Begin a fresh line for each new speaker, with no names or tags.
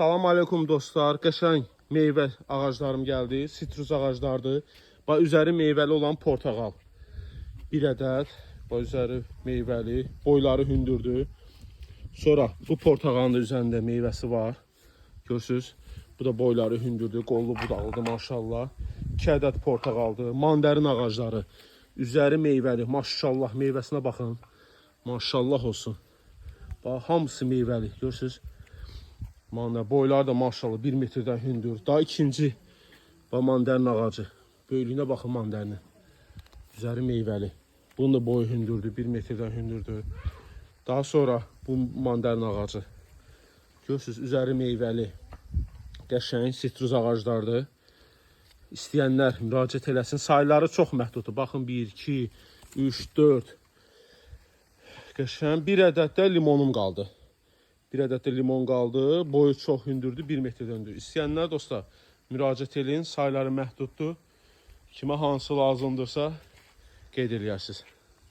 Salam aleykum dostlar. Qəşəng meyvə ağaclarım gəldi. Sitrus ağaclardır. Bax, üzəri meyvəli olan portağal. Bir ədəd. Bax, üzəri meyvəli, boyları hündürdür. Sonra bu portağalın da üzərində meyvəsi var. Görürsüz? Bu da boyları hündürdür, qollu budaqlıdır maşallah. 2 ədəd portağaldır. Mandarin ağacları. Üzəri meyvəli. Maşallah, meyvəsinə baxın. Maşallah olsun. Bax, hamısı meyvəli. Görürsüz? Boyları da maşallah 1 metrdən hündür. Daha ikinci bax, mandarin ağacı. Böyüklüyünə baxın mandarinin. Üzəri meyvəli. Bunun da boyu hündürdür, 1 metrdən hündürdür. Daha sonra bu mandarin ağacı. Görürsüz, üzəri meyvəli. Qəşəng sitrus ağaclardır. İstəyənlər müraciət eləsin. Sayları çox məhduddur. Baxın 1, 2, 3, 4. Qəşəng bir ədəd də limonum qaldı. Bir ədəd də limon qaldı. Boyu çox hündürdür, 1 metrdən hündür. İstəyənlər dostlar, müraciət eləyin. Sayları məhduddur. Kimə hansı lazımdırsa qeyd eləyərsiniz.